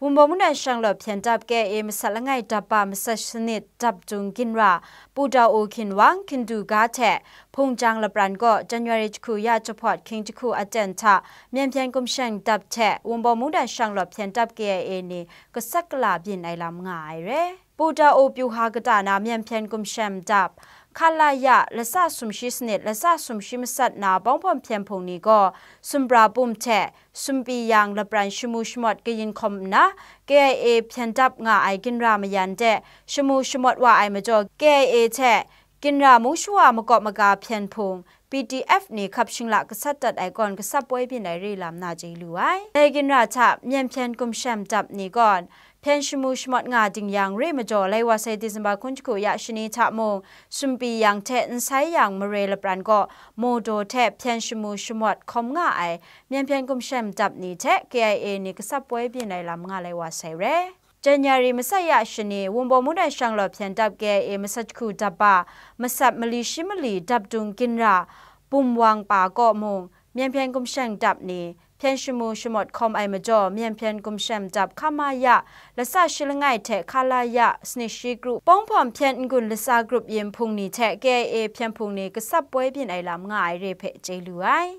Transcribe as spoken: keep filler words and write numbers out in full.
Wunpawng mungdan shang lawt hpyen dap K I A masat langai dap ba masat shanit dap dung ginra Pu Dau Khin Wang, Hkindu ga hte Hpung Jang lapran gaw January jahku ya jahpawt hkying jahku aten hta Myen Hpyen Gumshem dap hte Wunpawng mungdan shang lawt hpyen dap K I A ni gasat gala byin ai lam nga ai re. Pu Dau Pyu Ha kata na Myen Hpyen Gumshem dap, Khalaya lasa sumshi sanit lasa sumshi masat na Bawng Hpawm Hpyen Hpung ni gaw Sumpra Bum hte Sumpi Yang lapran shamu shamawt kayin hkawm nna, K I A hpyen dap nga ai ginra mayan de shamu shamawt wa ai majaw, K I A hte ginra mung shawa makawp maga Hpyen Hpung, P D F ni hkap shinglak gasat dat ai kawn gasat poi byin ai re lam na chye lu ai. Dai ginra hta Myen Hpyen Gumshem dap ni gaw hpyen shamu shamawt nga ding yang re majaw, lai wa sai December hkun jahku ya shani hta mung, Sumpi Yang hte Nsai Yang mare lapran gaw Mawdaw hte hpyen shamu shamawt hkawm nga ai Myen Hpyen Gumshem dap ni hte K I A ni gasat poi byin ai lam nga lai wa sai re. January masat ya shani, Wunpawng mungdan shang lawt hpyen dap K I A masat jahku dap ba, masat mali shi mali dap dung ginra Bum Wang Pa kaw mung, Myen Hpyen Gumshem dap ni hpyen shamu shamawt hkawm ai majaw, Myen Hpyen Gumshem dap Khamaya lasa shi langai hte Khalaya sanit shi grup, Bawng Hpawm Hpyen N-gun lasa grup yin hpung ni hte K I A Hpyen Hpung ni gasat poi byin ai lam nga ai re hpe chye lu ai.